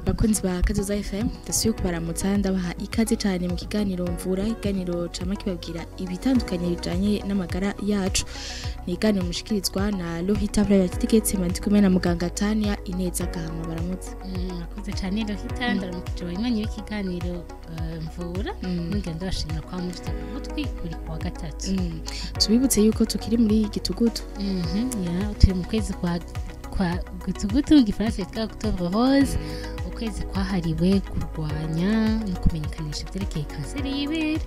Bakunzi ba Kazoza FM, ndasubiye kubaramutsa, ndabaha ikaze cyane mu kiganiro Mvura, ikiganiro cama kibabwira ibitandukanye bijanye n'amagara yacu. Ni ikiganiro mushikirizwa na Lohita Private Tickets, ndi kumwe na muganga Tania Ineza Gahama. Baramutse. Murakoze cyane Lohita, ndaramukije abanywanyi b'ikiganiro Mvura, nongera ndabashimira kwa mufite ugutwi buri kuwa gatatu. Tubibutse yuko tukiri muri gitugutu. Ya, turi mu kwezi kwa gitugutu, mu gifaransa yitwa Octobre Rose, ukwezi kwahariwe kurwanya no kumenyekanisha ibyerekeye kanseri y'ibere.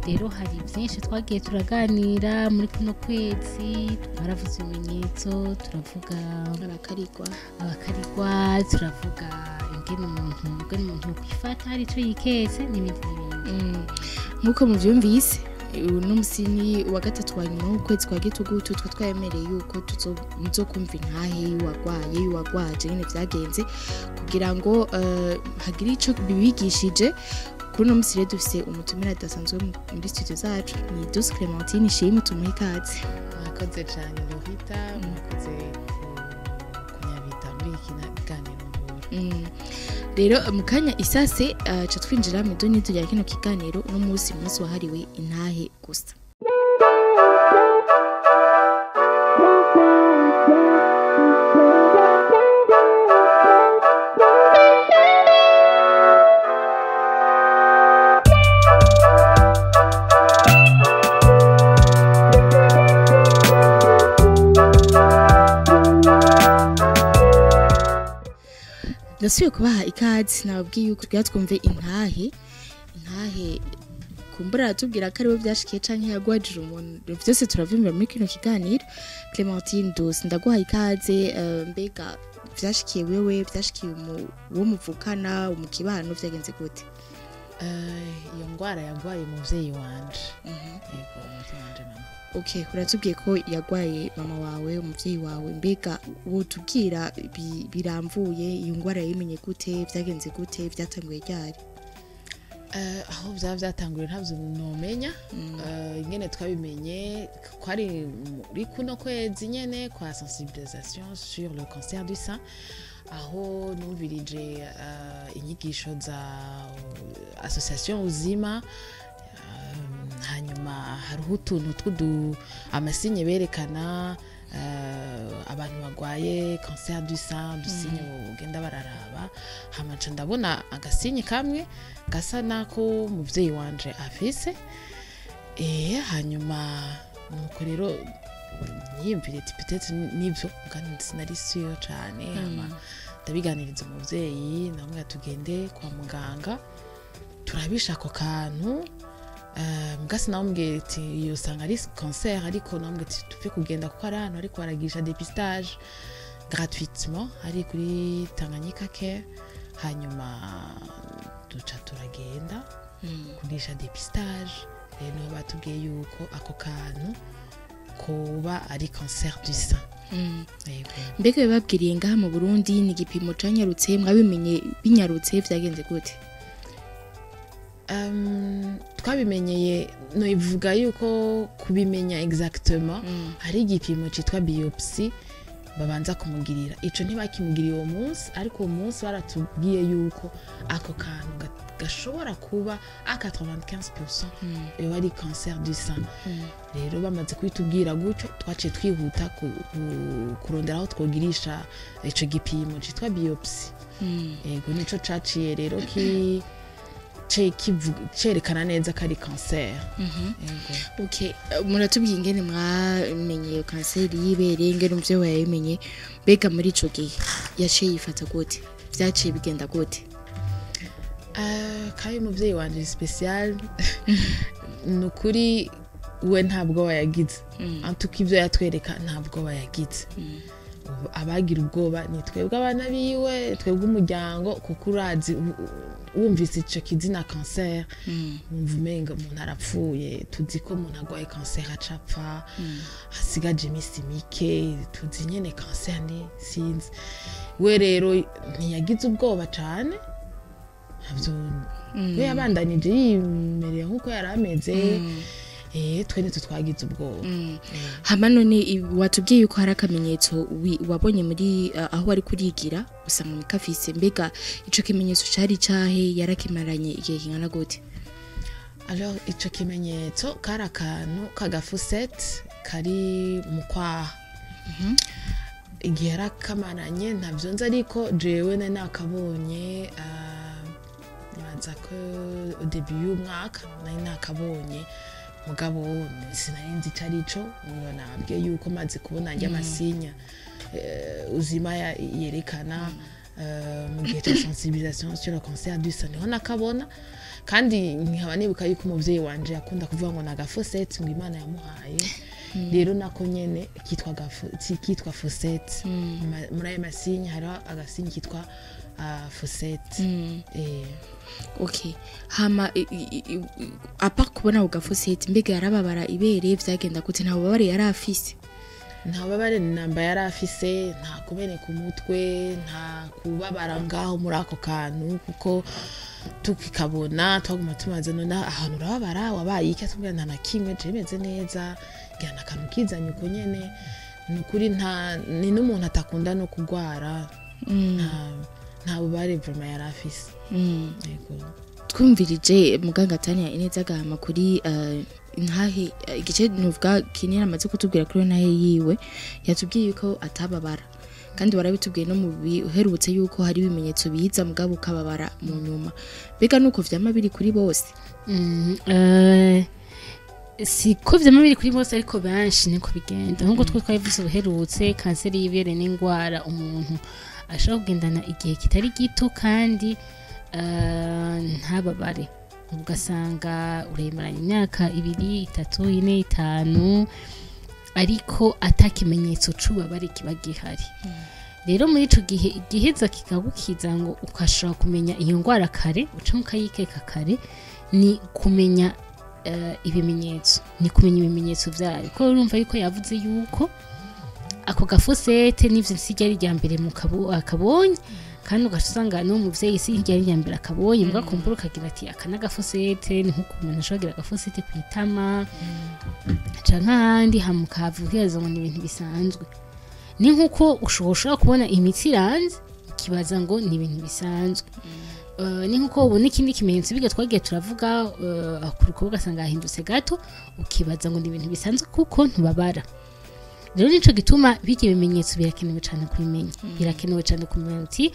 Rero hari byinshi twagiye turaganira muri kuno kwezi, twaravuze ibimenyetso, turavuga abakarigwa, turavuga ingene umuntu kwifata hari ico yiketse n'ibindi n'ibindi. Nk'uko muvyumvise, uno musi ni uwa gatatu wa nyuma w'ukwezi kwa gitugutu, twa twemereye yuko muzokumva intahe y'uwagwaye, y'uwagwaje, nyene vyagenze, kugira ngo hagire ico bibigishije. Kuri uno musi rero dufise umutumire adasanzwe muri studio zacu, ni Douce Clementine Ishimwe, tumuhe ikaze. Mwakoze cane Lohita, mwakoze kunyabita muri iki kiganiro Mvura. Rero mu kanya isase ca twinjira mu idonido rya kino kiganiro. Uno musi, umunsi wahariwe intahe gusa. Ndasubiye kubaha ikaze, nababwiye yuko tugira twumve intahe. Kumbura aratubwira ko ariwe vyashikiye canke yagwajije umuntu, vyose turavyumvira muri kino kiganiro. Clementine Douce, ndaguha ikaze. Mbega vyashikiye wewe, vyashikiye uwo muvukana, mu kibano, vyagenze gute? Iyo ngwara yagwaye umuvyeyi wanje. Yego, umuvyeyi wanje, mama. Okay, uratubwiye ko yagwaye mama wawe, umuvyeyi wawe. Mbega wotubwira biramvuye, iyo ngwara yayimenye gute, vyagenze gute, vyatanguye ryari? Aho vyaba vyatanguriye ntavyo nomenya. Ingene twabimenye, kwari muri kuno kwezi nyene kwa sensibilisation sur le cancer du sein, aho numvirije inyigisho za association Uzima. Hanyuma hariho utuntu tw'udu ama signes berekana abantu bagwaye cancer du sein, udu signes ugenda bararaba. Hama nca ndabona aga signe kamwe gasa nako umuvyeyi wanje afise. Hanyuma nuko rero niyumvire ati peut-être nivyo, kandi sinari sûre cane. Hama ndabiganiriza umuvyeyi, ndamubwira tugende kwa muganga turabisha ako kantu. Mbwa sinamubwiye ati iyo usanga ari cancer, ariko namubwiye ati tupfe kugenda kuko ari ahantu ariko baragirisha dépistage gratuitement, ari kuri Tanganyika Care. Hanyuma duca turagenda kugirisha dépistage. Rero niho batubwiye yuko ako kantu koba ari cancer du sein. Yego. Mbega bibabwiriye ngaha mu Burundi, ni igipimo canyarutse, mwabimenye binyarutse, vyagenze gute? Twabimenyeye, noivuga yuko kubimenya exactement, hari igipimo citwa biopsie babanza kumugirira. Ico ntibakimugiriye uwo munsi, ariko uwo munsi baratubwiye yuko ako kantu gashobora kuba a 95% yoba ari cancer du sein. Rero bamaze kubitubwira gutyo, twaciye twihuta kurondera aho twogirisha ico gipimo citwa biopsie. Yego, nico caciye rero ki cerekana neza ko ari cancer. Yego. Okay, muratubwiye ingene mwamenye iyo kanseri y'ibere, ingene umuvyeyi wawe yabimenye. Mbega muri ico gihe yaciye yifata gute, vyaciye bigenda gute? Kandi umuvyeyi wanje spécial, ni ukuri we nta bwoba yagize. Antuka ibyo yatwereka, nta bwoba yagize. Ubu abagira ubwoba ni twebwe abana biwe, twebwe umuryango, kuko urazi wumvise ico kizina cancer, wumva umenga umuntu arapfuye. Tuzi ko umuntu arwaye cancer acapfa, hasigaje iminsi mike. Tuzi nyene cancer ni sinzi. We rero ntiyagize ubwoba cane, ntabyo. We yabandanije yimereye nk'uko yari ameze. Twe nitwe twagize ubwoba. Hama none watubwiye yuko hari akamenyetso wabonye muri aho wari kurigira usanga mukafise. Mbega ico kimenyetso cari cahe? Yarakimaranye igihe kingana gute? Alors, ico kimenyetso kari akantu k'agafosette kari mu kwaha. Igihe yarakamaranye ntavyo nzi, ariko jewe nari nakabonye, nibaza ko au début y'umwaka nari nakabonye, mugabo sinari nzi ico arico. Ngo nabwiye yuko maze kubona arya masinya uzima yerekana mu gihe cya sensibilisation sur le cancer du sein, niho nakabona. Kandi nkaba nibuka yuko umuvyeyi wanje yakunda kuvuga ngo ni agafossette, ngo Imana yamuhaye. Rero nako nyene kitwa fossette. Muri ayo masinya hariho agasinya kitwa fossette. Okay, hama apa kubona ako gafossette, mbega yarababara ibere? Vyagenda gute? Nta bubabare yari afise? Nta bubabare namba yari afise, nta kumeneka umutwe, nta kubabara ngaho muri ako kantu, kuko tukikabona twaguma tumaze: "None ahantu urababara? Wabaye iki?" Atubwira: "Nta na kimwe, je meze neza, ngira na akantu kizanye uko nyene." Ni ukuri nta ni n'umuntu atakunda no kugwara. Nta bubabare vraiment yari afise. Yego. Twumvirije muganga Tania Ineza Gahama kuri intahe, igice nuvuga kinini amaze kutubwira kuri iyo ntahe yiwe. Yatubwiye yuko atababara, kandi warabitubwiye no mu biherutse yuko hari ibimenyetso biza mugabo ukababara mu nyuma. Mbega nuko vyama biri kuri bose? Siko vyama biri kuri bose, ariko benshi niko bigenda. Nkuko twe twabivuze ubuherutse, kanseri y'ibere n'ingwara umuntu ashobora kugendana igihe kitari gito kandi ntababare, ugasanga uremaranye imyaka 2, 3, 4, 5, ariko ata kimenyetso c'ububabare kiba gihari. Rero muri ico gihe igiheza kikagukiza ngo ukashobora kumenya iyo ngwara kare, uca ukayikeka kare, ni kumenya ibimenyetso, ni kumenya ibimenyetso vyayo. Ko urumva yuko yavuze yuko ako gafossette n'ivyo si ryari rya mbere mu akabonye, kandi ugaca usanga n'uwo muvyeyi si ryari rya mbere akabonye, mbwa kumbura ukagira ati aka n'agafossette, ni nk'uko umuntu ashobora kugira agafossette kw'itama canke ahandi, hama ukahava ukibaza ngo ni ibintu bisanzwe. Ni nk'uko ushobora kubona imitsi iranze ukibaza ngo ni ibintu bisanzwe. Ni nk'uko ubona ikindi kimenyetso biga twagiye turavuga, ku rukoba ugasanga hahindutse gato, ukibaza ngo ni ibintu bisanzwe kuko ntubabara. Rero nico gituma bijya ibimenyetso birakenewe cyane kubimenya. Birakenewe cyane kumenya uti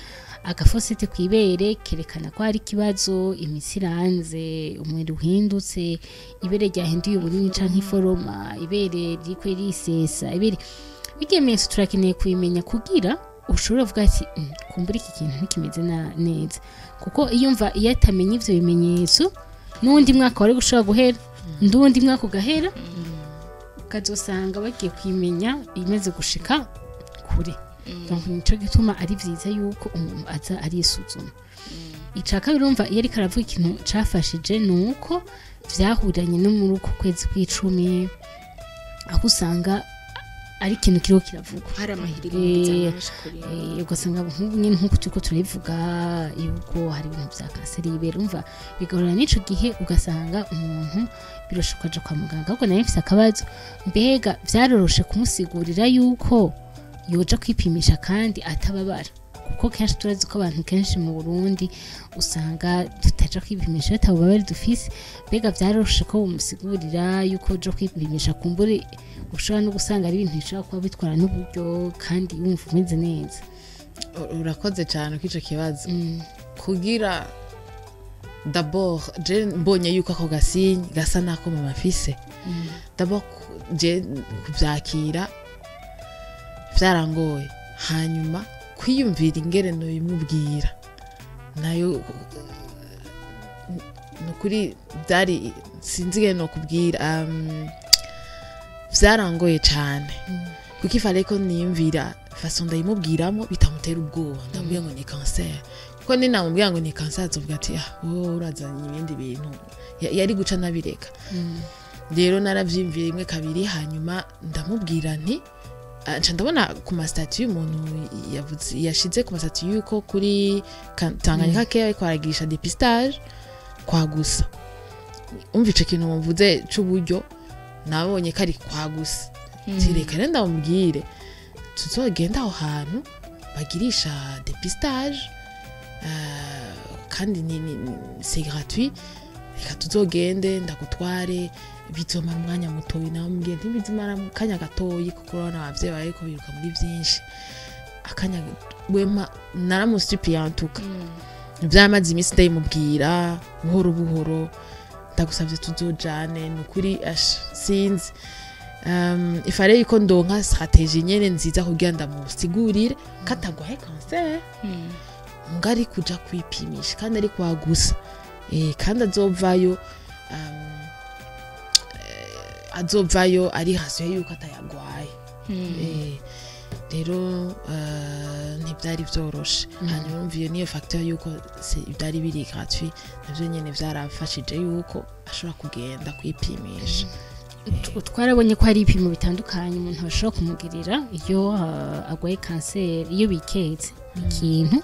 agafossette kwibere kerekana ko hari ikibazo, imitsi iranze, umubiri uhindutse, ibere ryahinduye ubunini canke iforoma, ibere ririko risesa ibere. Bijya bimenyetso turakeneye kubimenya kugira ushobora kuvuga ati: "Kumbura iki kintu ntikimeze neza." Kuko iyo mva iyo atamenya ivyo bimenyetso, n'uwundi mwaka wari gushobora guhera, n'uwundi mwaka ugahera, ukazosanga bagiye kuyimenya imaze gushika kure. Donc nico gituma ari vyiza yuko umuntu aza arisuzuma. Ica kabiri, urumva iyo ariko aravuga ikintu cafashije, ni uko vyahuranye no muri uku kwezi kw'icumi, aho usanga ari ikintu kiriko kiravugwa, hari amahirwe menshi kuri ugasanga nk'ubu nyine nk'uko turiko turabivuga yuko hari ibintu vya kanseri y'ibere, urumva bigahurira n'ico gihe, ugasanga umuntu biroshe ukaja kwa muganga. Ahubwo nari mfise akabazo: mbega vyaroroshe kumusigurira yuko yoja kwipimisha kandi atababara? Kuko kenshi turazi ko abantu kenshi mu Burundi usanga tutaja kwipimisha iyo atabubabare dufise. Mbega vyaroroshe ko bumusigurira yuko uja kwipimisha, kumbure ushobora no gusanga ari ibintu bishobora kuba bitwara n'uburyo, kandi wumva umeze neza? Urakoze cyane kuri ico kibazo. Kugira d'abord je mbonye yuko ako gasinye gasa nako mama afise, d'abord je kuvyakira vyarangoye. Hanyuma kwiyumvira ingene nobimubwira nayo, nukuri byari, sinzi ingene nokubwira, vyarangoye cane, kuko ifale ko niyumvira façon ndayimubwiramo bitamutera ubwoba. Ndamubwira ngo ni cancer, kuko ninamubwira ngo ni cancer azovuga ati: "Ah, wowe urazanye ibindi bintu." Yari guca nabireka. Rero naravyiyumviye rimwe, kabiri, hanyuma ndamubwira nti nca ndabona ku mastatuts y'umuntu yavuze, yashize ku mastatuts yuko kuri Tanganyika Care ariko aragirisha dépistage. Kwagusa, umva ico kintu mvuze c'uburyo, nabonye ko ari kwagusa. Reka rero ndamubwire tuzogenda aho hantu bagirisha dépistage, kandi ni c'est gratuit. Reka tuzogende ndagutware, bizomara umwanya mutoyi. Namubwiye ntibizimara akanya gatoyi, kuko urabona abavyeyi bariko biruka muri vyinshi. Akanya wema naramusupiye antuka, vyamaze iminsi ndayimubwira buhoro buhoro, ndagusavye tuzojane. Nukuri ash sinzi, ifare yuko ndonka stratégie nyene nziza kugira ndamusigurire ko atagwaye cancer, mbwa ari kuja kwipimisha kandi ari kwagusa, kandi azovayo azova ari rassuré yuko atayagwaye. Rero ntibyari vyoroshe. Hanyuma urumva iyo niyo facteur yuko byari biri gratuit, navyo nyene vyarafashije yuko ashobora kugenda kwipimisha. Twarabonye ko hari ibipimo bitandukanye umuntu bashobora kumugirira iyo agwaye kanseri, iyo biketse ikintu,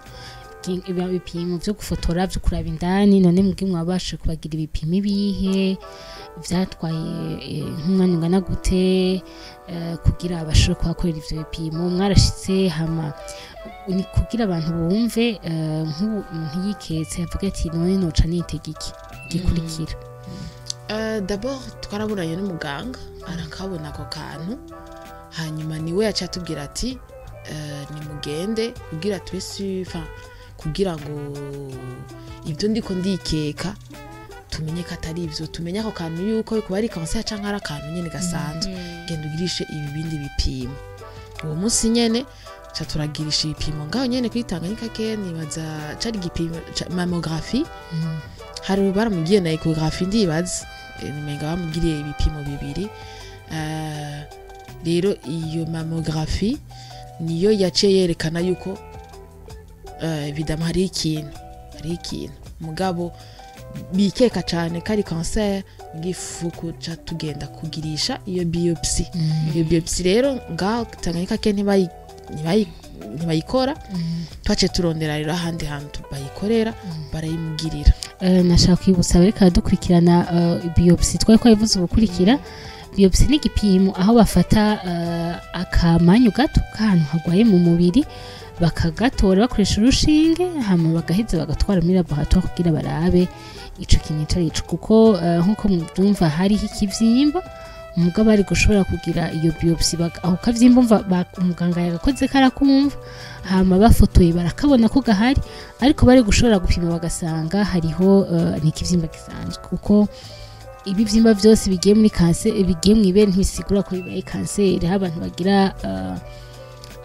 ibipimo byo gufotora, byo kuraba indani. None mwebwe mwabashe kubagira ibipimo ibihe? Vyatwaye nk'umwanya ungana gute kugira bashobore kuhakorera ivyo bipimo? Mwarashitse hama ni kugira abantu bumve, nk'ubu umuntu yiketse avuga ati: "None noca nitega iki gikurikira?" D'abord twarabonanye n'umuganga, arakabona ako kantu, hanyuma niwe yaciye atubwira ati nimugende kugira tube enfin, kugira ngo ibyo ndiko ndikeka tumenye ko atari ivyo, tumenye ako kantu yuko kuba ari cancer canke ari akantu nyene gasanzwe, genda ugirishe ibi bindi bipimo. Uwo munsi nyene ca turagirisha ibipimo ngaho nyene kuri Tanganyika Care. Nibaza cari igipimo mammographie, hari baramubwiye na échographie, ndibaza. Nimenga bamugiriye ibipimo bibiri. Rero iyo mammographie niyo yaciye yerekana yuko évidemment hari ikintu, mugabo bikeka cane ko ari cancer, ngifu kuca tugenda kugirisha iyo biopsie. Iyo biopsie rero ngaho Tanganyika Care ntibayikora. Twaciye turondera rero ahandi hantu bayikorera, barayimugirira. Nashaka kwibutsa abariko baradukurikirana, biopsie twari twabivuze ubukurikira. Biopsie ni igipimo aho bafata akamanyu gato k'ahantu hagwaye mu mubiri, bakagatora bakoresha urushinge, hama bagaheza bagatwara muri laboratoire kugira barabe ico kintu ico arico, kuko nkuko mubyumva hariho ikivyimba. Umugabo ari gushobora kugira iyo biopsie, aho kavyimba umva umuganga yagakoze karakumva, hama bafotoye barakabona ko gahari, ariko bari gushobora gupima bagasanga hariho ni ikivyimba gisanzwe, kuko ibivyimba byose bigiye muri kanseri, bigiye mu ibere, ntibisigura ko bibaye kanseri. Aho abantu bagira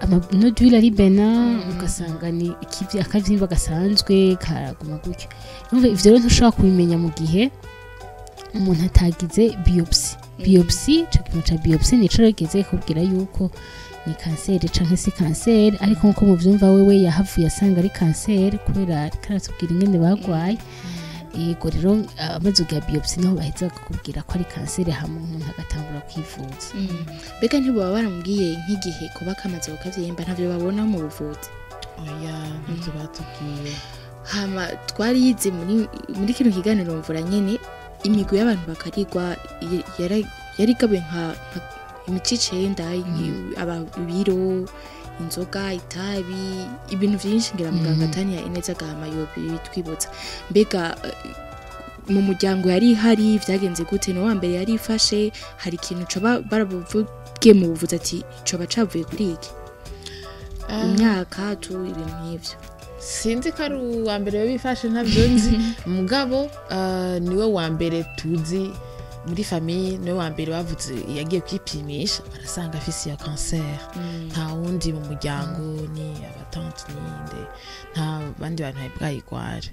amanodule ari bénin, ugasanga ni akavyimba gasanzwe karaguma gutyo. Urumva ivyo rero ntushobora kubimenya mu gihe umuntu atagize biopsie. Biopsie, ico gipimo ca biopsie nico rero geze kubwira yuko ni kanseri canke si kanseri. Ariko nkuko muvyumva, wewe yahavuye asanga ari kanseri, kubera ariko aratubwira ingene bagwaye. Yego, rero amaze kugira biopsie niho baheza bakakubwira ko ari kanseri, hama umuntu agatangura kwivuza. Mbega ntibaba baramubwiye nk'igihe kuba kamaze kukavyimba? Ntavyo babona mu buvuzi? Oya, ntibyo batubwiye. Hama twarize muri kino kiganiro mvura nyene, imigwi y'abantu bakarigwa yarigabuye nka imice 9: aba ibiro, inzoga, itabi, ibintu vyinshi. Ngira muganga Tania Ineza Gahama yobitwibutsa. Mbega mu muryango yari ihari, vyagenze gute? No wa mbere yari ifashe, hari ikintu coba barabuvugiye mu buvuzi ati coba cavuye kuri iki, imyaka tu, ibintu nk'ivyo? Sinzi ko ari uwa mbere bifashe, ntabyo nzi, mugabo niwe wa mbere tuzi muri famille, niwe wa mbere bavuze yagiye kwipimisha barasanga afise iyo cancer. Nta wundi mu muryango, ni abatante ninde, nta bandi bantu bari bwayigware.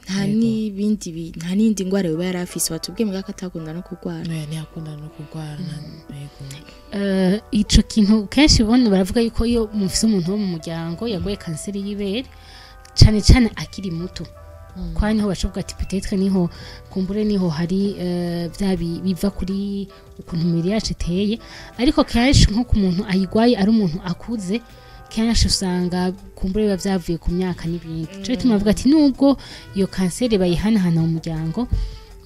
Nta Yego. n'ibindi nta n'indi ndwara yoba yari afise? Watubwiye mbwa ko atakunda no kurwara. Oya, ntiyakunda no kurwara, yego. Ico kintu kenshi ubona baravuga yuko iyo mufise umuntu wo mu muryango yagoye kanseri y'ibere, cane cane akiri muto, kwa niho bashobora ati peut-être niho kumbure niho hari vya biva kuri ukuntu imibiri yacu iteye. Ariko kenshi nko ku muntu ayigwaye ari umuntu akuze. Kenshi usanga kumbura biba vyavuye ku myaka n'ibindi. Ico gituma bavuga ati nubwo iyo kanseri bayihanahana mu muryango,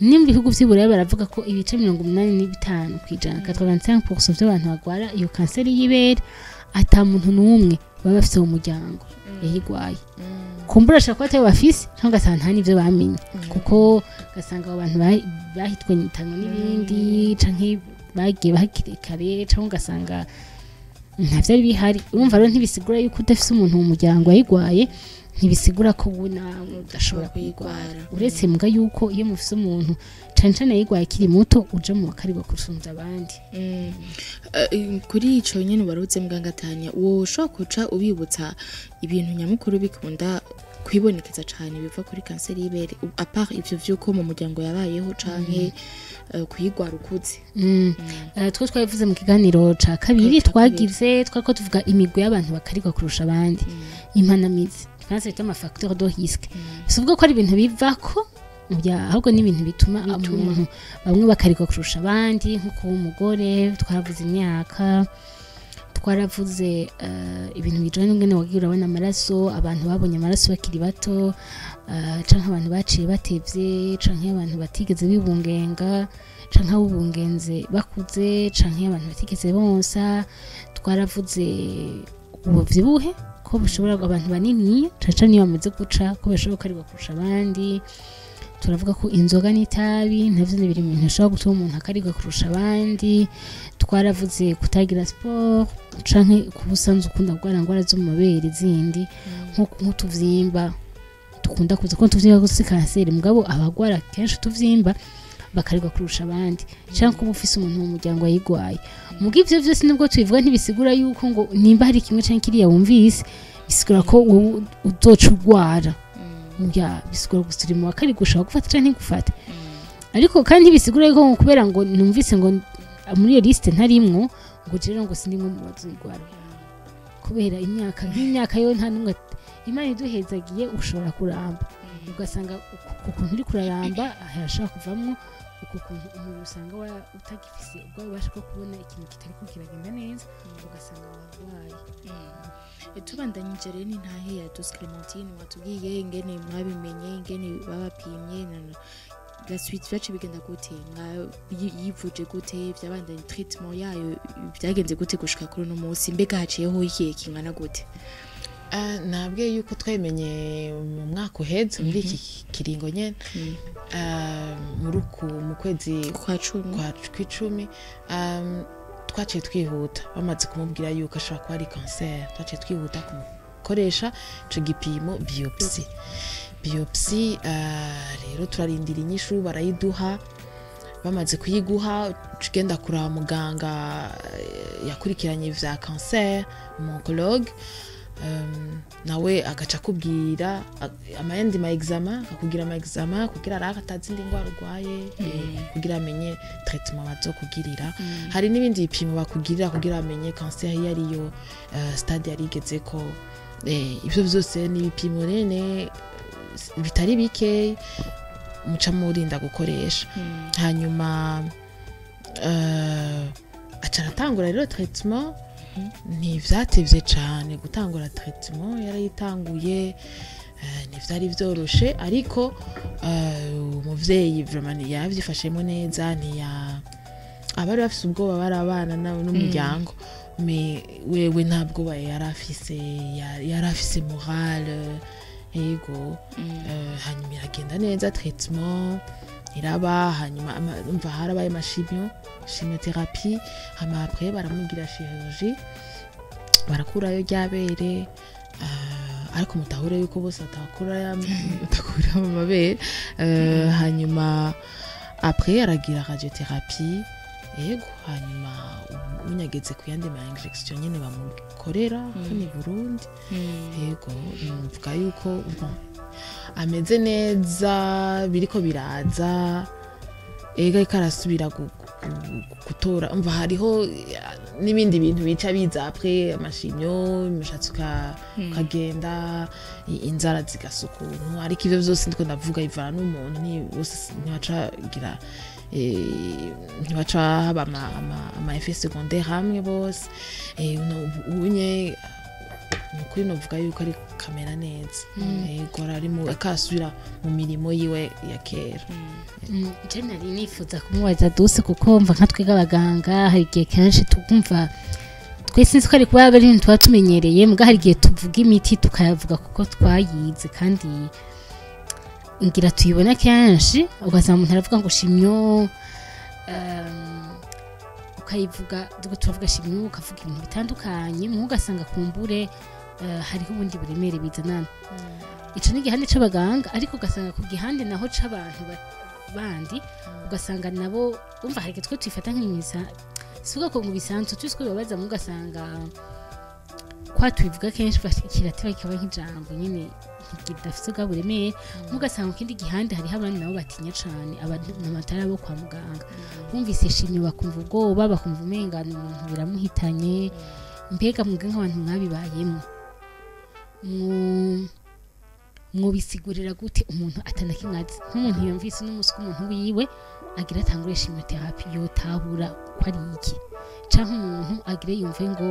ni mu bihugu vy'i Buraya baravuga ko ibice 85%, 85% by'abantu bagwara iyo kanseri y'ibere, ata muntu n'umwe baba bafise mu muryango yayigwaye. Kumbura ashobora kuba atayo bafise, cyangwa ugasanga nta n'ivyo bamenye, kuko ugasanga abo bantu bahitwe itanywa n'ibindi, canke bagiye hakiri kare, canke ugasanga nta vyari bihari. Urumva rero, ntibisigura yuko udafise umuntu mu muryango yayigwaye, ntibisigura ko wowe nawe udashobora kuyigwara, uretse mbwa yuko iyo mufise umuntu cane cane yayigwaye akiri muto, uja mu bakarigwa gusumvya abandi. Kuri ico nyene waruze, muganga Tanya, woshobora kuca ubibutsa ibintu nyamukuru bikunda kwibonekeza cane biva kuri kanseri y'ibere, à part ivyo vy'uko mu muryango yabayeho canke kuyigwara ukuze? Twe twabivuze mu kiganiro ca kabiri. Ca kabiri. Twagize twariko tuvuga imigwi y'abantu bakarigwa kurusha abandi, impanamizi, Igifaransa bita ama facteur de risque. Si ukuvuga ko ari ibintu bivako ya, ahubwo ni ibintu bituma umuntu bamwe bakarigwa kurusha abandi, nko kuba umugore, twaravuze imyaka, twaravuze ibintu bijanye n'ingene wagiye urabona amaraso, abantu babonye amaraso bakiri bato, canke abantu baciye batevye, canke abantu batigeze bibungenga, canke abubungenze bakuze, canke abantu batigeze bonsa. Twaravuze ubuvyibuhe, ko bushobora abantu banini cane cane iyo bamaze guca, ko bashobora gukarigwa kurusha abandi. Turavuga ko inzoga n'itabi navyo ni biri mu bintu bishobora gutuma umuntu akarigwa kurusha abandi. Twaravuze kutagira siporo, canke kuba usanzwe ukunda kurwara ingwara zo mu mabere zindi, nk'utuvyimba dukunda kuza, ko utuvyimba si kanseri, mugabo abagwara kenshi utuvyimba bakarigwa kurusha abandi, canke kuba ufise umuntu mu muryango yayigwaye. Muga ivyo vyose nubwo tubivuga, ntibisigura yuko ngo nimba hari kimwe canke kiriya wumvise, bisigura ko wowe uzoca urwara. Ya, bisigura gusa uri mu bakarigwa, ushobora gufata canke ntigufate. Ariko kandi ntibisigura yuko ngo kubera ngo numvise ngo muri iyo liste ntarimwo, ngo rero ngo sindimwe mu bazoyigwara kubera imyaka. Nk'imyaka yo nta n'umwe Imana iduhezagiye, ushobora kuramba, ugasanga uku kuntu uri kuraramba harashobora kuvamwo uku kuntu umubiri usanga utagifise ubwo bubasha bwo kubona ikintu kitariko kiragenda neza, ugasanga warwaye. Tubandanyije rero n'intahe ya Douce Clementine, watubwiye ingene mwabimenye, ingene babapimye, la suite vyace bigenda gute? Yivuje gute? Vyabandanye, traitement yayo byagenze gute gushika kuri uno munsi? Mbega haciyeho ikihe kingana gute? Nabwiye yuko twabimenye mu mwaka uheze, muri iki kiringo nyene, muri uku mu kwezi kwa 10. Kwa kw'icumi. Twaciye twihuta, bamaze kumubwira yuko ashobora kuba ari kanseri, twaciye twihuta kumukoresha ico gipimo biopsie. Biopsie, rero turarindira inyishu, barayiduha. Bamaze kuyiguha, uca ugenda kuraba muganga yakurikiranye vya kanseri, umu oncologue, nawe agaca akubwira amayandi ma examen, akakugira ama examen kugira arabe atazindi ndwara urwaye, kugira amenye traitement bazokugirira. Hari n'ibindi bipimo bakugirira kugira amenye kanseri iyo ariyo, stade yari igezeko. Ivyo vyose ni ibipimo rene bitari bike muca murinda gukoresha. Hanyuma aca aratangura rero traitement. Ntivyatevye cane gutangura traitement, yarayitanguye. Ntivyari vyoroshe, ariko umuvyeyi vraiment yavyifashemo neza. Ntiya abari bafise ubwoba, bari abana n'umuryango, mais wewe nta bwoba yari afise, yari afise morale, yego. Hanyuma iragenda neza, traitement iraba. Hanyuma umva, harabaye ama chimio, chimiothérapie, hama après baramugira chirurgie, barakurayo ryabere. Ariko mutahure yuko bose batakura amabere. Hanyuma après aragira radiothérapie, yego. Hanyuma ubu unyageze ku yandi ma injection nyene bamukorera hano i Burundi, yego. Mvuga yuko bon, ameze neza, biriko biraza, ega ariko arasubira gutora. Umva, hariho n'ibindi bintu bica biza après ama chimio, umushatsi ukagenda, inzara zigasa ukuntu. Ariko ivyo vyose ndiko ndavuga ivana n'umuntu, bose ntibaca gira, ntibaca haba ama effet secondaire hamwe bose. Uno unye Ni ukuri novuga yuko ari kamera neza. Yego, ari mu akasubira mu mirimo yiwe ya kera. Je nari nifuza kumubaza duse, kuko mva nka twiga abaganga, hari igihe kenshi tukumva twese nzi ko ari kuba ari ibintu tuba tumenyereye, muga hari igihe tuvuga imiti tukayavuga kuko twayize, kandi ngira tuyibona kenshi, ugasanga umuntu aravuga ngo chimio, ukayivuga, tuko turavuga chimio, ukavuga ibintu bitandukanye, mu ugasanga kumbure hariho ubundi buremere bizanana. Ico ni igihande c'abaganga, ariko ugasanga ku gihande naho c'abantu bandi, ugasanga nabo umva hari igihe twe tuyifata nk'imisa, si ubwoko ngo bisanzwe tuzi ko bibabaza, mu ugasanga kwa tubivuga kenshi kirateba kikaba nk'ijambo nyine kidafise ubwa buremere, mu ugasanga ku kindi gihande hariho abandi nabo batinya cane abantu amatara bo kwa muganga, bumvise chimio bakumva ubwoba, bakumva umengana umuntu biramuhitanye. Mbega mwebwe nk'abantu mwabibayemo, mwobisigurira gute umuntu atanakimwe azi, nk'umuntu yumvise n'umunsi ko umuntu wiwe agira atangure chimiothérapie, yotahura ko ari iki, canke umuntu agire yumve ngo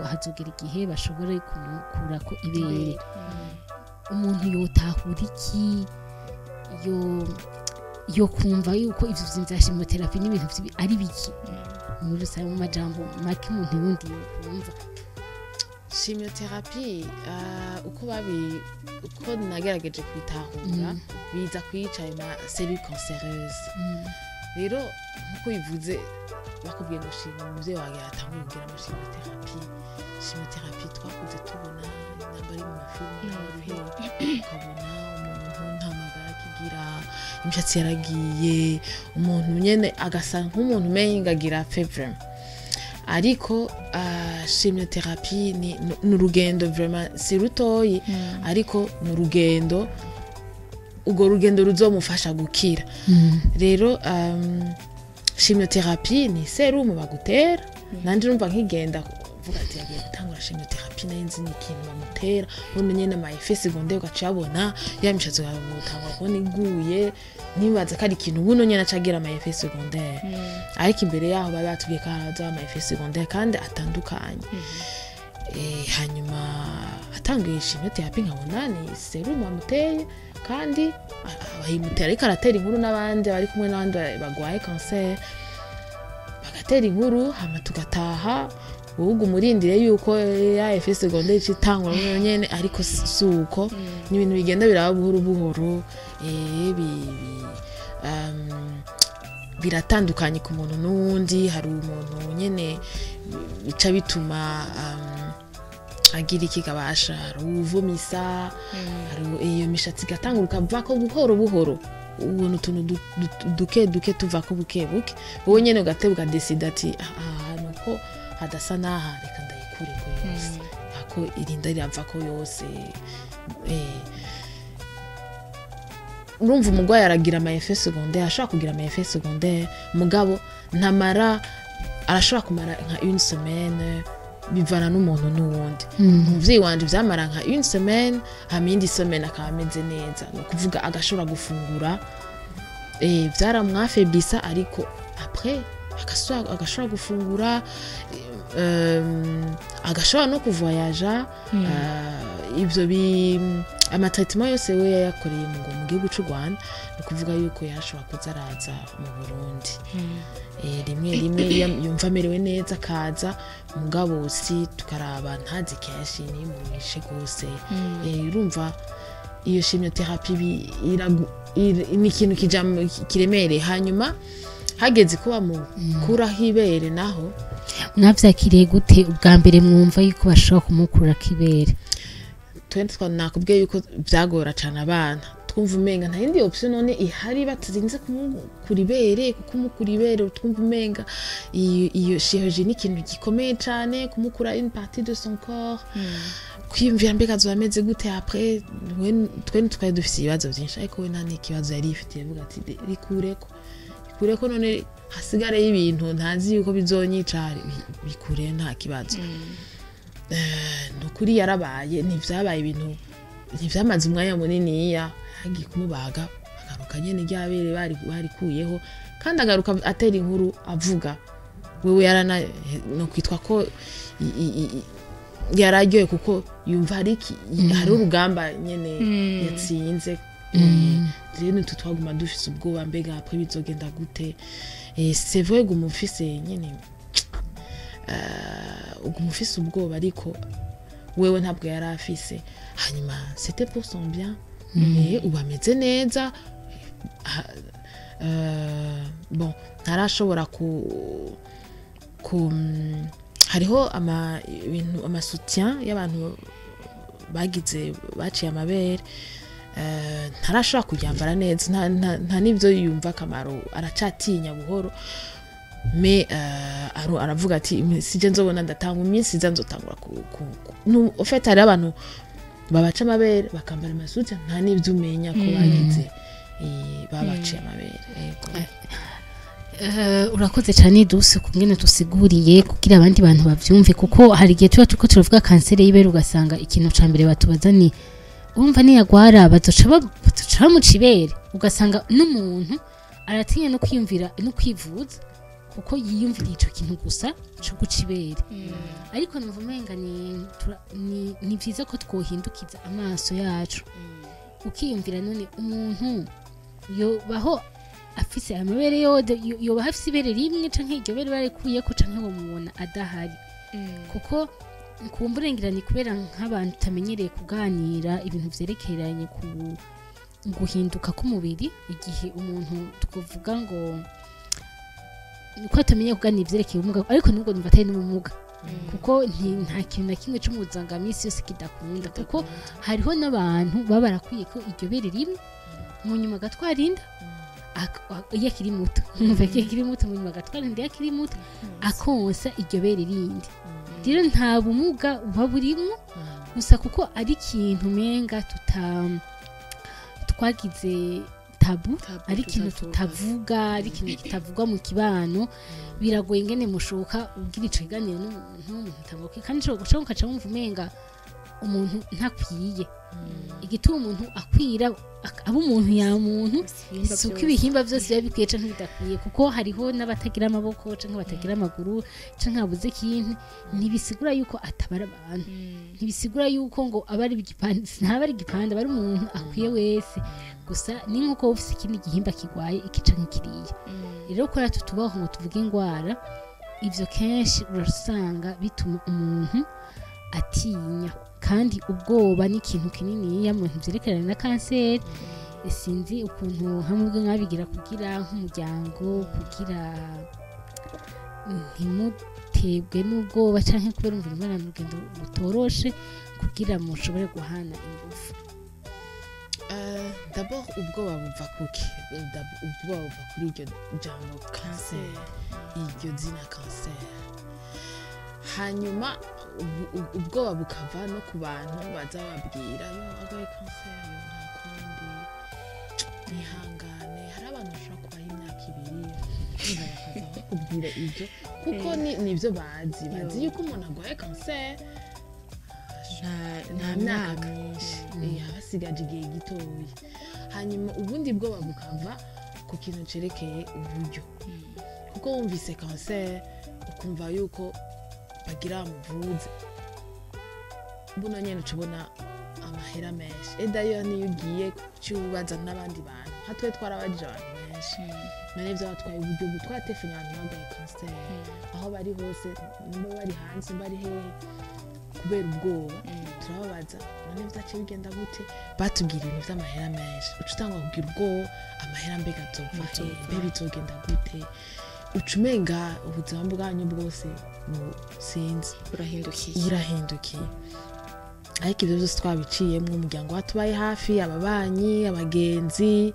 hazogera igihe bashobore kumukurako ibere, umuntu yotahura iki, yo kumva yuko ivyo bintu vya chimiothérapie n'ibintu ari biki muri rusange, mu majambo make umuntu yundi yokumva? Chimiothérapie, uko nagerageje kubitahura, biza kwica ayo ma cellules cancéreuses. Rero nkuko bivuze, bakubwiye ngo chimio, umuvyeyi wawe yatanguye kugira ama chimiothérapie. Chimiothérapie twakuze tubona namba ari mu mafilime n'amabere, ukabona umuntu nta magara akigira, imishatsi yaragiye, umuntu nyene agasa nk'umuntu umenga agira fièvre. Ariko chimiothérapie ni urugendo vraiment, si rutoyi, ariko ni urugendo, urwo rugendo ruzomufasha gukira. Rero chimiothérapie ni sérum bagutera. Nanje urumva nkigenda kuvuga ati yagiye gutangura chimiothérapie, nari nzi ni ikintu bamutera, ubundi nyene ama effets secondaires ugaca uyabona, ya mishatsi utangura kubona iguye, ntibaza ko ari ikintu buno nyene aca agira ama effets secondaires. Ariko imbere yaho bari batubwiye ko haraza ama effets secondaires kandi atandukanye. Hanyuma atanguye chimiothérapie, nkabona ni sérum bamuteye, kandi bayimutera ariko aratera inkuru n'abandi bari kumwe, n'abandi bagwaye cancer bagatera inkuru, hama tugataha, wowe uguma urindiriye yuko ya effet secondaire ica itangura muri nyene, ariko si uko. Ni ibintu bigenda biraba buhoro buhoro, biratandukanye ku muntu n'uwundi. Hari umuntu nyene bica bituma agira iki kabasha, hari uwuvomisa, hari iyo mishatsi igatangura ukavako buhoro buhoro, ubona utuntu duke duke tuvako buke buke, wowe nyene ugateba ukadesida ati: "Ah, ahantu ko hadasa n'aha, reka ndayikureko yose," ako irinda riravako yose. Urumva umurwayi aragira ama effets secondaires, ashobora kugira ama effets secondaires, mugabo ntamara, arashobora kumara nka une semaine, bivana n'umuntu n'uwundi. Umuvyeyi wanje vyamara nka une semaine, hama iyindi semaine akaba ameze neza, ni ukuvuga agashobora gufungura. Vyaramwafeblisa, ariko après agashobora gufungura, agashobora no kuvoyaja. Ivyo bi ama traitements yose we yayakoreye mu gihugu c'u Rwanda, ni ukuvuga yuko yarashobora kuza araza mu Burundi rimwe rimwe iyo yumva amerewe neza akaza, mugabo si tukaraba ntazi kenshi nimumwishe gose. Urumva iyo chimiothérapie ni ikintu kija kiremereye. Hanyuma hageze ko bamukuraho ibere naho, Mwavyakiriye gute ubwa mbere mwumva yuko bashobora kumukurako ibere? Twe nakubwiye yuko vyagora cane abana, twumva umenga nta yindi option none ihari batarinze kumukura ibere, kuko umukura ibere twumva umenga iyo chirurgie ni ikintu gikomeye cane, kumukura une partie de son corps, kwiyumvira mbega azoba ameze gute après. Twe twari dufise ibibazo vyinshi, ariko we nta n'ikibazo yari yifitiye, avuga ati: "Rikureko, rikureko, none hasigareyo ibintu ntazi yuko bizonyica, bikure nta kibazo." Ni ukuri yarabaye, ntivyabaye ibintu, ntivyamaze umwanya muniniya, hagiye kumubaga agaruka nyene rya bere bari barikuyeho, kandi agaruka atera inkuru avuga wewe yarana no kwitwa ko Yararyoye kuko yumva hari urugamba nyene yatsinze. Rero nitwe twaguma dufise ubwoba, mbega après bizogenda gute? C'est vrai, guma ufise nyene, uguma ufise ubwoba, ariko wewe ntabwo yari afise. Hanyuma c'était pour son bien. Ubu ameze neza. Bon, ntarashobora ku hariho ama ibintu, ama soutien y'abantu bagize baciye amabere. Ntarashobora kuyambara neza, nta n'ivyo yumva akamaro, aracatinya buhoro. Mais aravuga ati sije nzobona ndatanga iminsi iza nzotangura ku. En fait, hari abantu babaca amabere bakambara ama soutien, nta n'ivyo umenya ko bagize, babaciye amabere. Yego. Urakoze cyane Duse kungene tusiguriye kugira abandi bantu bavyumve, kuko hari igihe tuba turiko turavuga kanseri y'ibere, ugasanga ikintu ca mbere batubaza ni urumva niyagwara bazoca bamuca ibere, ugasanga n'umuntu aratinya no kwiyumvira no kwivuza kuko yiyumvira ico kintu gusa co guca ibere. Ariko numva umenga ni vyiza ko twohindukiza amaso yacu, ukiyumvira none umuntu yobaho afise amabere yode, yoba afise ibere rimwe canke iryo bere barikuyeko, canke bamubona adahari? Kuko kumburengira ni kubera nk'abantu tutamenyereye kuganira ibintu vyerekeranye ku guhinduka k'umubiri, igihe umuntu twovuga ngo ko atamenye kuganira ivyerekeye ubumuga, ariko nubwo numva atari n'ubumuga, kuko nta kintu na kimwe c'umuzanga minsi yose kidakunda, kuko hariho n'abantu baba barakwiye ko iryo bere rimwe, mu nyuma agatwara inda iyo akiri muto. Numva iyo akiri muto, mu nyuma agatwara inda iyo akiri muto, akonsa iryo bere rindi. Rero nta bumuga buba burimwo, gusa kuko ari ikintu umenga tuta twagize tabou, Tabou, ari ikintu tutavuga. Tutavuga, ari ikintu kitavugwa mu kibano. Biragoye ingene mushoka ugira ico kiganiro n'umuntu, umuntu utavuga, kandi ushobora guca ukaca wumva umenga umuntu ntakwiye. Igituma umuntu akwira aba umuntu ya muntu Ibihimba si uko byose. Ibihimba byose biba bikwiye canke bidakwiye, kuko hariho n'abatagira amaboko canke batagira amaguru canke babuze ikintu, ntibisigura yuko atabara abantu, ntibisigura yuko ngo aba ari igipande, ntaba ari igipande, aba ari umuntu akwiye wese. Gusa ni nk'uko wowe ufise ikindi gihimba kirwaye iki canke kiriya. Rero kubera tutubaho ngo tuvuge ingwara, ivyo kenshi urasanga bituma umuntu atinya, kandi ubwoba ni ikintu kininiya mu bintu vyerekeranye na kanseri. Sinzi ukuntu hamwe ubwo mwabigira kugira nk'umuryango, kugira ntimutebwe n'ubwoba canke kubera umva imibonano urugendo rutoroshe, kugira mushobore guhana ingufu. D'abord ubwoba buva kuki? Ubwoba buva kuri iryo jambo kanseri, iryo zina kanseri. Hanyuma ubwoba bukava no ku bantu baza babwira yo arwaye kanseri, yo nta kundi, nihangane. Hari abantu bashobora kubaho imyaka 2, bumva bakaza bakubwira ibyo kuko nibyo bazi yuko umuntu arwaye kanseri nta nta myaka myaka myinshi, aba asigaje igihe gitoya. Hanyuma ubundi bwoba bukava ku kintu cerekeye uburyo, kuko wumvise kanseri ukumva yuko bagira bamuvuze, buno nyene uca ubona amahera menshi. Edayo niyo ugiye kucibaza n'abandi bantu, nka twe twarabajije abantu benshi, none vyabatwaye uburyo twatefanye abantu barwaye kanseri aho bari hose, nimba bari hanze, bari hehe, kubera ubwoba turababaza none vyaciye bigenda gute, batubwira ibintu vy'amahera menshi. Uca utangwa kugira ubwoba, amahera mbega azova he, mbe bizogenda gute? Uca umenga ubuzima bwanyu bwose sinzi burahindukiye. Burahindukiye. Ariko ibyo byose twabiciyemwo, umuryango watubaye hafi, ababanyi, abagenzi,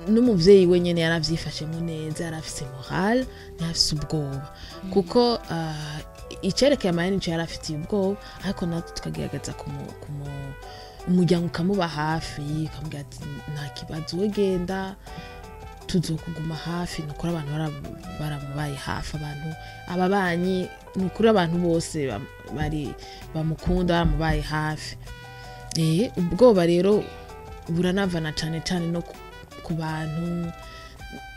n'umuvyeyi we nyene yaravyifashemo neza, yarafise morale, ntiyafise ubwoba, kuko icerekeye amahera nico yarafitiye ubwoba. Ariko natwe tukagerageza umuryango ukamuba hafi, ukamubwira ati nta kibazo, we genda, tuzokuguma hafi. Ni ukuri abantu baramubaye hafi, abantu, ababanyi, ni ukuri abantu bose bari bamukunda baramubaye hafi. Ubwoba rero buranavana cane cane no ku bantu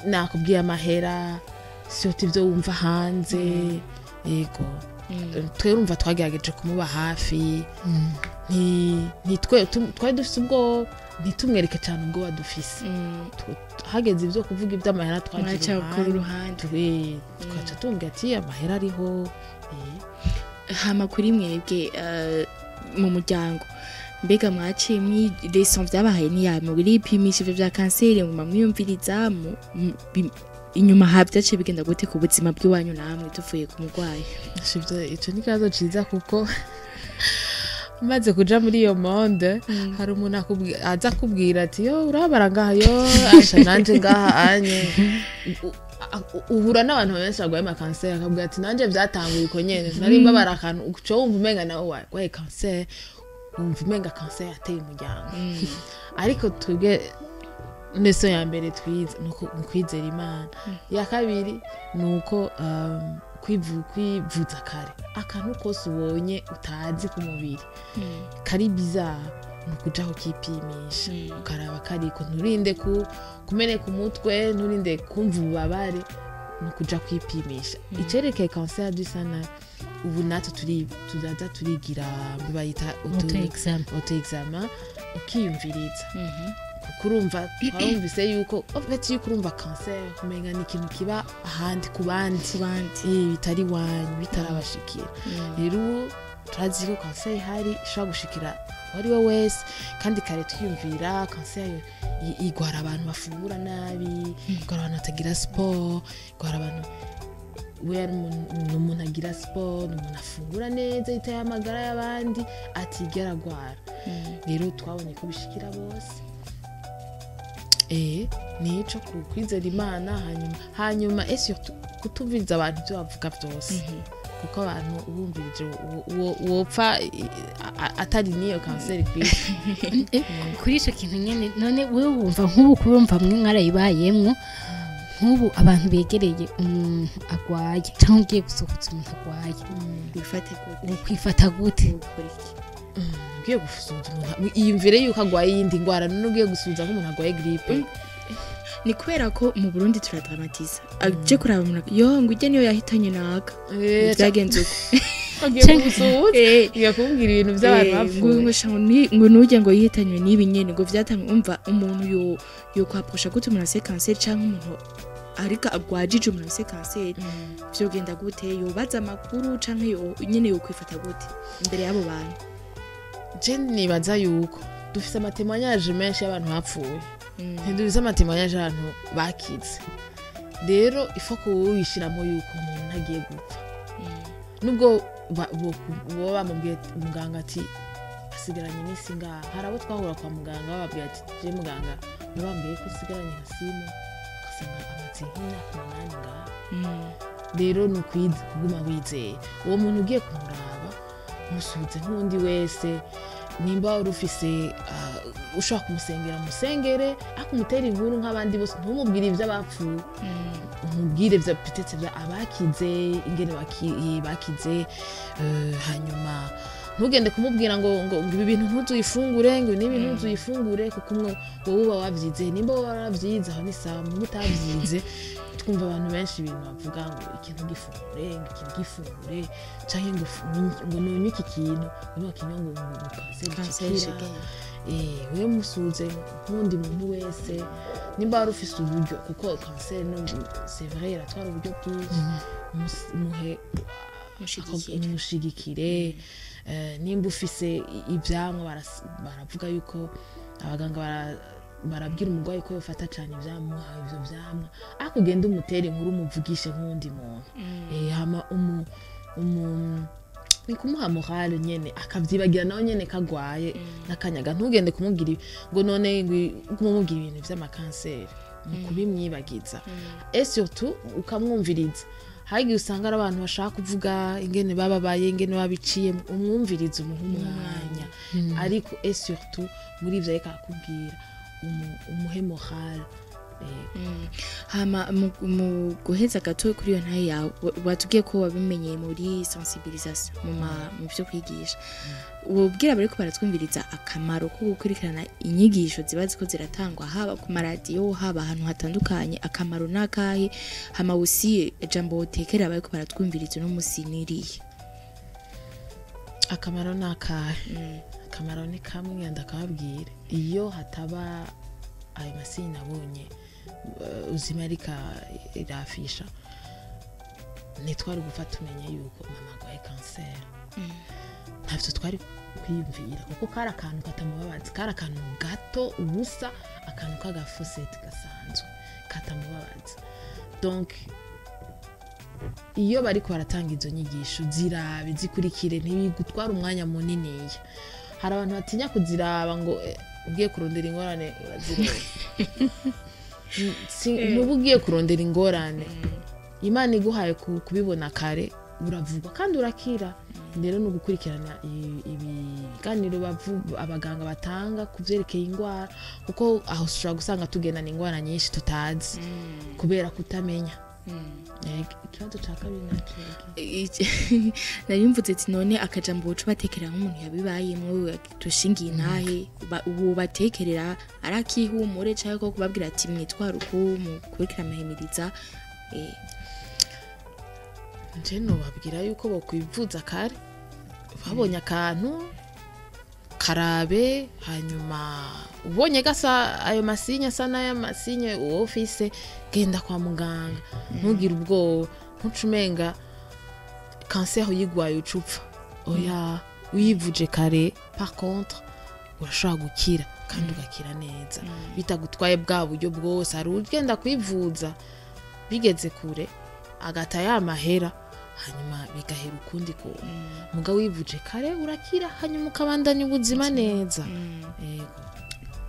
nakubwiye, amahera, surtout ivyo wumva hanze. Yego. Twe urumva twagerageje kumuba hafi. Twari dufise ubwoba, ntitumwereke cyane ubwoba dufise. Hageze ibyo kuvuga iby'amahera, twagira mwaca ku uruhande. Ruhande. Tugaca tumubwira ati amahera ariho. Hama kuri mwebwe, mu muryango, mbega mwaciye leçon vyabahaye niya muripimisha ivyo vya kanseri, muguma mwiyumviriza inyuma ha vyaciye bigenda gute ku buzima bw'iwanyu namwe, tuvuye ku murwayi? Sivyo, ico ni ikibazo ciza, kuko umaze kuja muri iyo monde, hari umuntu aza kubwira ati: "Yo, urabara ngaha, yo asha nanje ngaha anye." Uhura n'abantu benshi barwaye amakanseri, akabwira ati: "Nanje vyatanguye uko nyene, nari mbabara akantu." Uca wumva umenga nawe warwaye kanseri, wumva umenga kanseri yateye umuryango. Ariko twebwe leçon ya mbere twize ni ukwizera Imana. Iya kabiri ni uko kwivuza kare. Akantu kose ubonye utazi ku mubiri kari bizarre, ni ukuja kukipimisha, ukaraba kariko. Nturinde kumeneka umutwe, nturinde kumva ububabare, ni ukuja kwipimisha. Icerekeye cancer du sein, ubu natwe turaza turigira, bayita auto exam. Auto examen, ukiyumviriza, kuko urumva twarumvise yuko en fait yuko urumva cancer umenga ni ikintu kiba ahandi ku bandi, ku bandi, bitari iwanyu, bitarabashikira. Rero ubu turazi ko kanseri ihari, ishobora gushikira uwo ari we wese. Kandi kare twiyumvira kanseri igwara abantu bafungura nabi, igwara abantu batagira siporo, igwara abantu. We ari ni umuntu agira siporo, ni umuntu afungura neza, yitaye amagara y'abandi, atigera agwara. Rero twabonye ko bishikira bose. Nico kwizera Imana, hanyuma et surtout kutumviriza abantu ibyo bavuga byose, kuko abantu ubumvirije wopfa atari niyo kanseri ku isi. Kuri icyo kintu nyine, none wowe wumva nk'ubu kurumva mwe mwarayibayemwo, nk'ubu abantu begereye umuntu agwaye cyangwa ugiye gusohotsa umuntu agwaye, wifate gute? Ukwifata gute? Ukora iki? Ugiye gusuhuza umuntu, iyumvire yuko agwaye iyindi ndwara. None ugiye gusuhuza nk'umuntu agwaye grippe? Ni kubera ko mu Burundi turadramatiza. Aje kuraba umuntu, yo ngo ujye niyo yahitanye naka, byagenze uko. Ugiye kumusuhuza, ugiye kumubwira ibintu by'abantu ngo bapfuye. Ngo sha, ngo nujye ngo yihitanywe n'ibi nyene, ngo vyatanwe. Umva, umuntu yo kwaprosha gute umuntu afise kanseri, canke umuntu ariko agwajije umuntu afise kanseri, vyogenda gute? Yobaza amakuru canke yo nyene yokwifata gute imbere y'abo bantu? Je nibaza yuko dufise ama témoignages menshi y'abantu bapfuye, ntidufise ama témoignages y'abantu bakize. Rero ifo kuwishiramo yuko umuntu ntagiye gupfa, nubwo boba bamubwiye muganga ati asigaranye iminsi ngaha. Hari abo twahura kwa muganga bababwiye ati: "Je muganga babambwiye ko usigaranye nka 6 mois," ugasanga amaze nk'imyaka 8 ngaha. Rero ni kuguma wizeye uwo muntu ugiye kumuraba, musubize nk'undi wese. Nimba wari ufise, ushobora kumusengera, musengere, ariko umutere inkuru nk'abandi bose. Ntumubwire iby'abapfuye, umubwire vya peut-être vya abakize, ingene bakize. Hanyuma ntugende kumubwira ngo ibi bintu ntuzuyifungure, ngo n'ibi ntuzuyifungure, kuko umwe wowe uba wavyize. Nimba wowe waravyize, aho ni sawa. Muba utavyize, twumva abantu benshi ibintu bavuga ngo ikintu gifungure, ngo ikintu gifungure, canke ngo nunywe iki kintu, ngo niwakinywa ngo kanseri kanseri ishikira. Ishikira. Wewe musuze nk'undi muntu wese. Nimba wari ufise uburyo, kuko kanseri no c'est vrai iratwara uburyo bwinshi, muhe mushigikire. Mushigikire. Nimba ufise ivyamwa, baravuga yuko abaganga barabwira umurwayi ko yofata cane ivyamwa, ivyo vyamwa. Ariko ugende umutere inkuru, umuvugishe nk'uwundi muntu. Hama umu ni kumuha morale nyene, akavyibagira nawe nyene kagwaye n'akanyaga. Ntugende kumubwira ngo none ngo kumubwira ibintu vy'amakanseri, ni kubimwibagiza. Et surtout ukamwumviriza. Hari igihe usanga ari abantu bashaka kuvuga ingene bababaye, ingene babiciye. Umwumvirize, umuhe umwanya. Ariko et surtout muri ivyo ariko arakubwira, umuhe morale. Hama mu guheza gato kuri iyo ntaye yawe, watubwiye ko wabimenyeye muri sensibilisation, mu byo kwigisha. Wobwira abariko baratwumviriza akamaro ko gukurikirana inyigisho ziba ziko ziratangwa, haba ku maradiyo, haba ahantu hatandukanye, akamaro n'akahe? Hama wusiye ijambo wotekera abariko baratwumviriza uno musi niriye? Akamaro ni akahe? Akamaro ni kamwe, ndakababwira: iyo hataba ayo ma signes nabonye, uzima ariko irafisha, ntitwari gupfa tumenye yuko mama arwaye kanseri. Ntavyo twari kwiyumvira, kuko kari akantu katamubabaza, kari akantu gato, ubusa, akantu k'agafosete gasanzwe katamubabaza. Donc iyo bariko baratanga izo nyigisho, zirabe, zikurikire, ntibigutwara umwanya muniniya. Hari abantu batinya kuziraba ngo ugiye kurondera ingorane urazireba. Ntuba ugiye kurondera ingorane. Imana iguhaye kubibona kare, uravugwa kandi urakira. Rero ni ugukurikirana ibiganiro abaganga batanga ku byerekeye indwara, kuko aho ushobora gusanga tugendana indwara nyinshi tutazi kubera kutamenya. Ikibazo cya kabiri nakege. Nari mvuze ati none akajambo woca ubatekerera nk'umuntu yabibayemwo, dushingiye intahe, ubu batekerera ari akihumure cyangwa ko kubabwira ati mwitwara uku, mukurikira amahimiriza? Nje nobabwira yuko bokwivuza kare, babonye akantu karabe, hanyuma ubonye gasa ayo ma signes asa n'aya ma signes uwo ufise, genda kwa muganga, ntugire ubwoba, ntuce umenga kanseri uyigwaye ucupfa. Oya, uyivuje kare par contre urashobora gukira kandi ugakira neza bitagutwaye bwa buryo bwose. Hari ugenda kwivuza bigeze kure, agata ya mahera, hanyuma bigahera ukundi kuntu. Muga wivuje kare urakira, hanyuma ukabandanya ubuzima neza. Yego.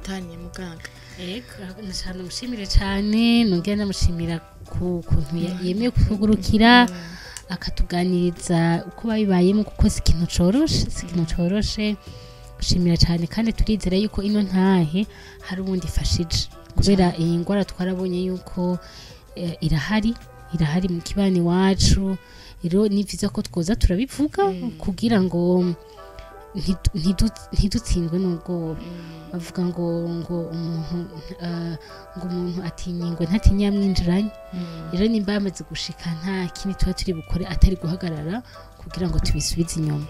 Tanye muganga. Yego, ndashaka ndamushimire cyane, nongera ndamushimira ku kuntu yemeye kutugurukira akatuganiriza uko babibayemo, kuko si ikintu coroshe, si ikintu coroshe. Gushimira cyane, kandi turizera yuko ino ntahe hari ubundi ifashije, kubera iyi ndwara twarabonye yuko irahari, irahari mu kibano iwacu. Rero ni byiza ko twoza turabivuga kugira ngo ntidutsindwe n'ubwoba. Bavuga ngo umuntu atinya ingwe ntatinya yamwinjiranye. Rero nimba yamaze gushika, nta kindi tuba turi bukore atari guhagarara kugira ngo tubisubize inyuma.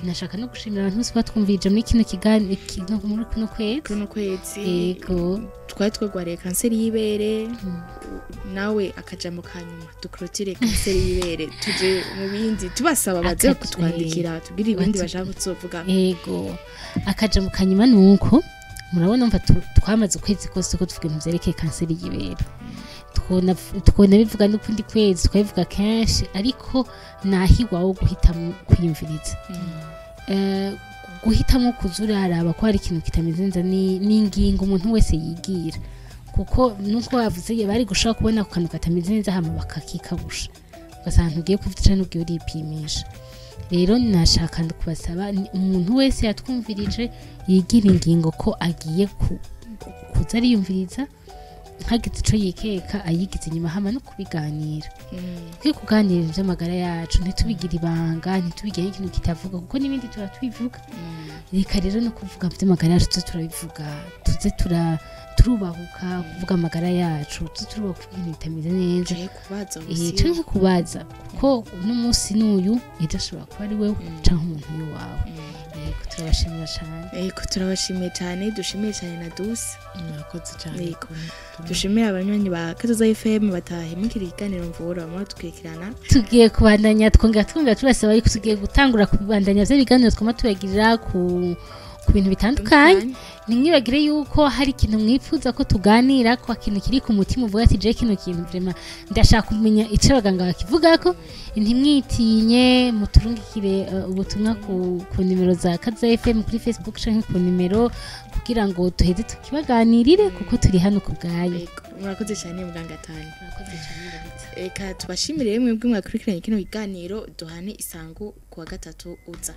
Nashaka no gushimira abantu bose batwumvirije muri kino kiganiro, muri kuno kwezi. Kuno kwezi. Yego. Twari twagwariye kanseri y'ibere. Nawe akajambo ka nyuma, dukorotire kanseri y'ibere, tuje mu bindi, tubasaba baze kutwandikira tubwire ibindi bashaka kuzovuga. Yego, akajambo ka nyuma ni uko murabona mva twamaze ukwezi kose ko tuvuga ibintu vyerekeye kanseri y'ibere. Twona bivuga n'ukundi kwezi, twabivuga kenshi, ariko nahiwawo guhitamo kwiyumviriza, guhitamo kuza uraraba ko hari ikintu kitameze neza. Ni ingingo umuntu wese yigira, kuko nuko bavuze bari gushobora kubona ku kantu katameze neza, hama bakakikabusha, ugasanga ntugiye kuvuga canke ugiye uripimisha. Rero nashaka kubasaba umuntu wese yatwumvirije yigira ingingo ko agiye kuza ariyumviriza, hagize ico yikeka ayigize inyuma, hama no kubiganira. Twe kuganira ivy'amagara yacu, ntitubigire ibanga, ntitubigire ikintu kitavuga, kuko n'ibindi tuba tubivuga. Reka rero no kuvuga vy'amagara yacu tuze turabivuga, tuze turubahuka kuvuga amagara yacu, tuze turubahuka kuvuga ibintu bitameze neza. Canke kubaza. Canke kubaza, kuko uno munsi n'uyu, ejo ashobora kuba ari wewe canke umuntu w'iwawe. Yego, turabashimira cane. Yego, turabashimiye cyane, dushimiye cyane na Douce. Murakoze cyane. Yego. Dushimiye abanywanyi ba Kazoza FM batahemukira ikiganiro mvura, bamwe badukurikirana. Tugiye kubandanya, twongera tubasaba yuko tugiye gutangura kubandanya vya biganiro twama tubagirira ku bintu bitandukanye. Ntimwibagire yuko hari ikintu mwifuza ko tuganira, ko ikintu kiri ku mutima, uvuga ati je kino kintu vraiment ndashaka kumenya ico abaganga bakivugako, ntimwitinye, muturungikire ubutumwa ku nimero za Kazoza FM kuri Facebook canke ku nimero, kugira ngo duheze tukibaganirire, kuko turi hano ku bwayo. Yego, murakoze cyane muganga Tani. Murakoze cyane, Ndabitsa. Reka tubashimire mwebwe mwakurikiranye kino kiganiro, duhane isango kuwa gatatu uza.